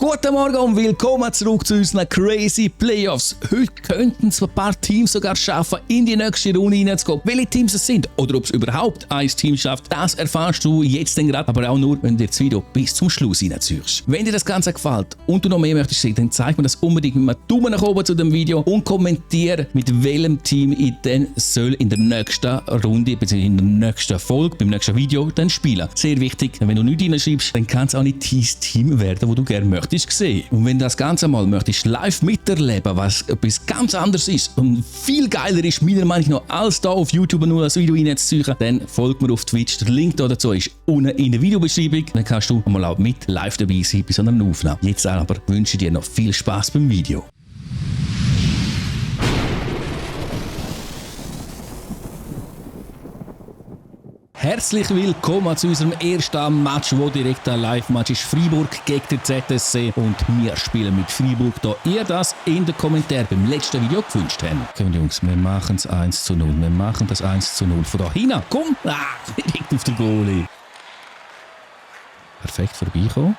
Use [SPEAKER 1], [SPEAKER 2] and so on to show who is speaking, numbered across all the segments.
[SPEAKER 1] Guten Morgen und willkommen zurück zu unseren Crazy Playoffs. Heute könnten es ein paar Teams sogar schaffen, in die nächste Runde hineinzukommen. Welche Teams es sind oder ob es überhaupt ein Team schafft, das erfährst du jetzt gerade, aber auch nur, wenn du das Video bis zum Schluss hineinziehst. Wenn dir das Ganze gefällt und du noch mehr möchtest sehen, dann zeig mir das unbedingt mit einem Daumen nach oben zu dem Video und kommentiere, mit welchem Team ich dann soll in der nächsten Runde bzw. in der nächsten Folge, beim nächsten Video dann spielen. Sehr wichtig, wenn du nichts hineinschreibst, dann kann es auch nicht dein Team werden, das du gerne möchtest sehen. Und wenn du das Ganze mal möchtest live miterleben, was etwas ganz anderes ist und viel geiler ist, meiner Meinung nach, als da auf YouTube nur ein Video reinzuziehen, dann folg mir auf Twitch. Der Link dazu ist unten in der Videobeschreibung. Dann kannst du mal auch mit live dabei sein bei so einer Aufnahme. Jetzt aber wünsche ich dir noch viel Spaß beim Video. Herzlich willkommen zu unserem ersten Match, wo direkt ein Live-Match ist. Freiburg gegen den ZSC und wir spielen mit Freiburg, da ihr das in den Kommentaren beim letzten Video gewünscht habt. Komm Jungs, wir machen es 1:0. Wir machen das 1:0 von da hinten. Komm! Direkt auf den Goalie. Perfekt vorbeikommen.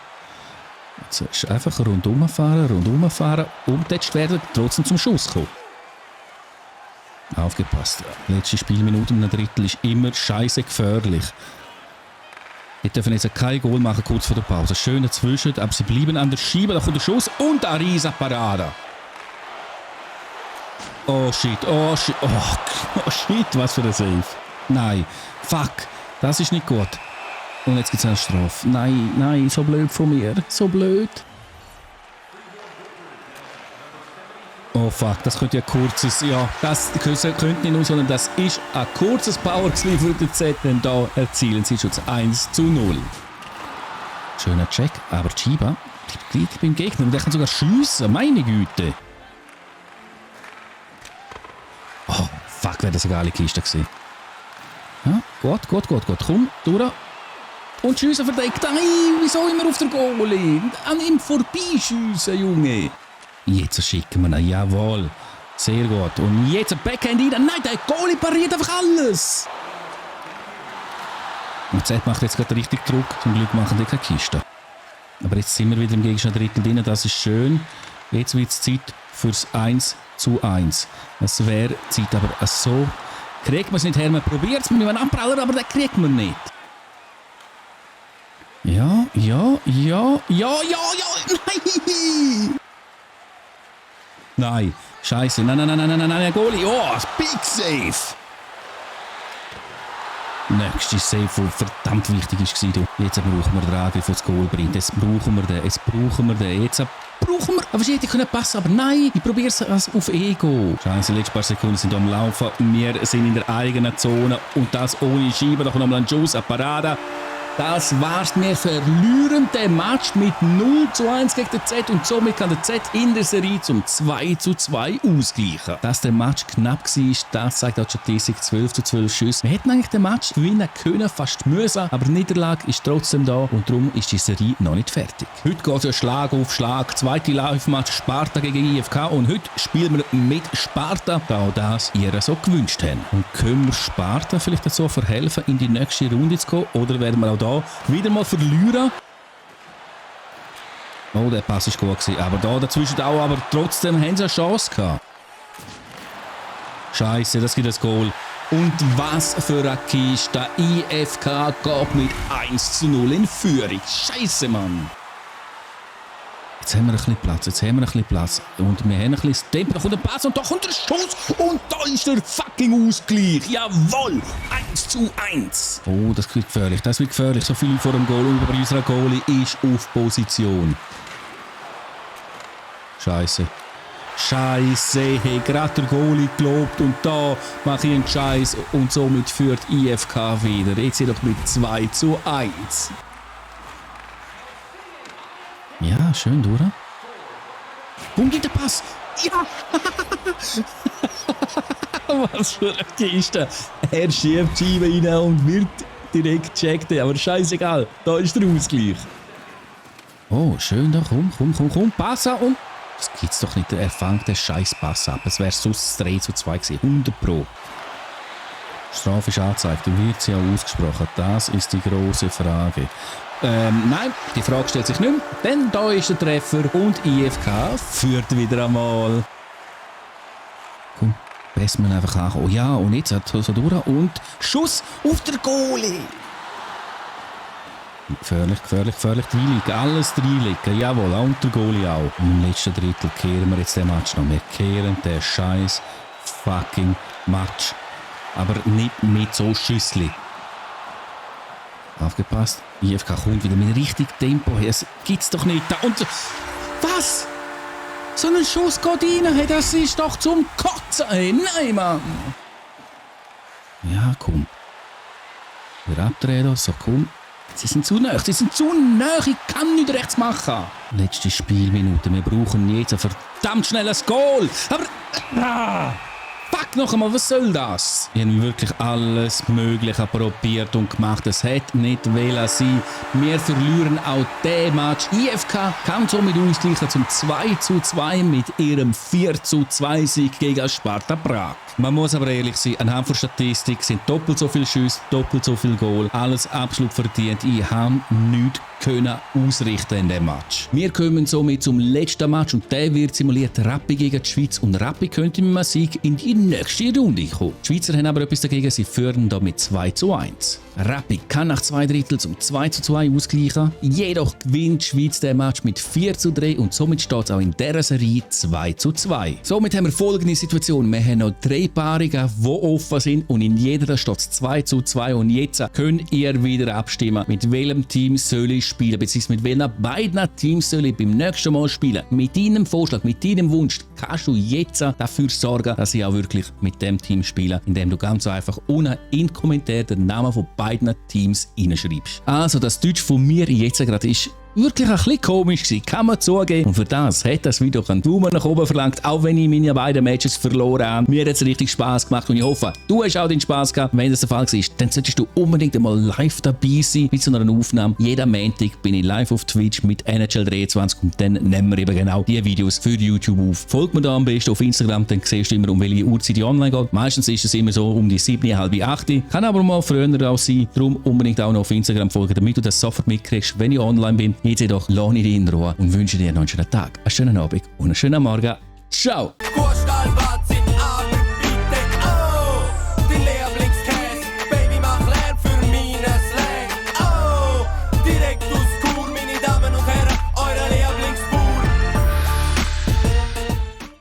[SPEAKER 1] Jetzt ist einfach rundum fahren und jetzt werden trotzdem zum Schuss kommen. Aufgepasst. Letzte Spielminute in einem Drittel ist immer scheiße gefährlich. Wir dürfen jetzt kein Goal machen kurz vor der Pause. Schön dazwischen, aber sie bleiben an der Scheibe. Da kommt der Schuss und eine riesen Parade. Oh shit, oh shit, oh shit, was für ein Save. Nein, fuck, das ist nicht gut. Und jetzt gibt es eine Strafe. Nein, so blöd von mir, so blöd. Oh fuck, das könnte ja kurzes, ja, das könnte nicht nur, sondern das ist ein kurzes Power für den Z, denn da erzielen sie schon 1:0. Schöner Check, aber Chiba bleibt gleich beim Gegner und der kann sogar schiessen, meine Güte. Oh fuck, wäre das eine geile Kiste gewesen. Ja, gut, komm, durch. Und schiessen verdeckt, nein, wieso immer auf der Goalie? An ihm vorbeischiessen, Junge. Jetzt schicken wir ihn, jawohl. Sehr gut. Und jetzt ein Backhand rein. Nein, der Goalie pariert einfach alles. Und Z macht jetzt gerade richtig Druck. Zum Glück machen die keine Kiste. Aber jetzt sind wir wieder im Gegner-Drittel drin. Das ist schön. Jetzt wird es Zeit fürs 1:1. Das wäre Zeit, aber so kriegt man es nicht her. Man probiert es mit einem Abpraller, aber den kriegt man nicht. Ja. Nein! Nein, scheiße. Nein, Goalie. Oh, Big Save. Nächste Save, der verdammt wichtig war. Jetzt brauchen wir den Angriff, der das Goal bringt. Jetzt brauchen wir den. Jetzt brauchen wir. Aber ich hätte können passen, aber nein, ich probiere es auf Ego. Scheiße, die letzten paar Sekunden sind am Laufen. Wir sind in der eigenen Zone und das ohne Scheibe. Da kommt nochmal ein Schuss, eine Parade. Das war's. Wir verlieren den Match mit 0:1 gegen den Z und somit kann der Z in der Serie zum 2:2 ausgleichen. Dass der Match knapp war, das zeigt auch die Statistik. 12:12 Schüsse. Wir hätten eigentlich den Match gewinnen können, fast müssen, aber die Niederlage ist trotzdem da und darum ist die Serie noch nicht fertig. Heute geht es ja Schlag auf Schlag. Zweite Live-Match Sparta gegen IFK und heute spielen wir mit Sparta, da das ihr so gewünscht habt. Und können wir Sparta vielleicht dazu verhelfen, in die nächste Runde zu kommen oder werden wir auch da wieder mal verlieren. Oh, der Pass ist gut gewesen. Aber da dazwischen auch, aber trotzdem haben sie eine Chance gehabt. Scheiße, das gibt das Goal. Und was für eine Kiste. IFK geht mit 1:0 in Führung. Scheiße, Mann. Jetzt haben wir ein bisschen Platz. Und wir haben ein bisschen Tempo. Da kommt der Pass und da kommt der Schuss. Und da ist der fucking Ausgleich. Jawohl. 1:1. Oh, das wird gefährlich. So viel vor dem Goal. Und über unserer Goalie ist auf Position. Scheiße. Hey, gerade der Goalie gelobt. Und da mache ich einen Scheiß. Und somit führt IFK wieder. Jetzt jedoch mit 2:1. Ja, schön, durch. Komm, geht der Pass. Ja! Was für eine Kiste. Er schiebt die Scheibe rein und wird direkt gecheckt. Aber scheißegal, da ist der Ausgleich. Oh, schön, da komm. Pass an und... Das gibt's doch nicht, er fängt den scheiß Pass ab. Es wäre sonst 3:2 gewesen. 100 Pro. Strafe ist angezeigt, wird sie auch ausgesprochen? Das ist die grosse Frage. Nein, die Frage stellt sich nicht mehr, denn da ist der Treffer und IFK führt wieder einmal. Komm, besser man einfach an. Oh ja, und jetzt hat so durch und Schuss auf der Goalie. Gefährlich, reinlegen, alles reinlegen, jawohl, und der Goalie auch. Im letzten Drittel kehren wir jetzt den Match noch. Wir kehren den scheiß fucking Match. Aber nicht mit so Schüssli. Aufgepasst, IFK kommt wieder mit richtig Tempo her. Das gibt's doch nicht. Und was? So ein Schuss geht rein, hey, das ist doch zum Kotzen. Hey, nein, Mann. Ja, komm. Wir abdrehen, so komm. Sie sind zu nah, ich kann nicht rechts machen. Letzte Spielminute, wir brauchen jetzt ein verdammt schnelles Goal. Aber, fuck noch einmal, was soll das? Ich habe wirklich alles Mögliche probiert und gemacht. Es hätte nicht sein. Wir verlieren auch den Match. IFK kann somit ausgleichen zum 2:2 mit ihrem 4:2 gegen Sparta Prag. Man muss aber ehrlich sein, anhand der Statistik sind doppelt so viele Schüsse, doppelt so viel Goal. Alles absolut verdient. Ich habe nichts ausrichten in diesem Match. Wir kommen somit zum letzten Match und der wird simuliert Rappi gegen die Schweiz und Rappi könnte mit einem Sieg in die nächste Runde kommen. Die Schweizer haben aber etwas dagegen, sie führen damit 2:1. Rappi kann nach 2 Drittel zum 2:2 ausgleichen, jedoch gewinnt die Schweiz den Match mit 4:3 und somit steht es auch in dieser Serie 2:2. Somit haben wir folgende Situation, wir haben noch 3 Paarungen, die offen sind und in jeder steht es 2:2 und jetzt könnt ihr wieder abstimmen, mit welchem Team soll ich spielen, beziehungsweise mit welchen beiden Teams soll ich beim nächsten Mal spielen. Mit deinem Vorschlag, mit deinem Wunsch kannst du jetzt dafür sorgen, dass ich auch wirklich mit dem Team spiele, indem du ganz einfach unten in den Kommentaren den Namen von beiden Teams reinschreibst. Also das Deutsch von mir jetzt gerade ist wirklich ein bisschen komisch gewesen, kann man zugeben. Und für das hat das Video einen Daumen nach oben verlangt, auch wenn ich meine beiden Matches verloren habe. Mir hat es richtig Spass gemacht und ich hoffe, du hast auch den Spass gehabt. Wenn das der Fall war, dann solltest du unbedingt einmal live dabei sein mit so einer Aufnahme. Jeden Montag bin ich live auf Twitch mit NHL 23 und dann nehmen wir eben genau die Videos für YouTube auf. Folgt mir da am besten auf Instagram, dann siehst du immer, um welche Uhrzeit die online geht. Meistens ist es immer so um die 7, halb 8. Kann aber mal früher auch sein. Darum unbedingt auch noch auf Instagram folgen, damit du das sofort mitkriegst, wenn ich online bin. Jetzt jedoch lasse ich dich in Ruhe und wünsche dir noch einen schönen Tag, einen schönen Abend und einen schönen Morgen. Ciao!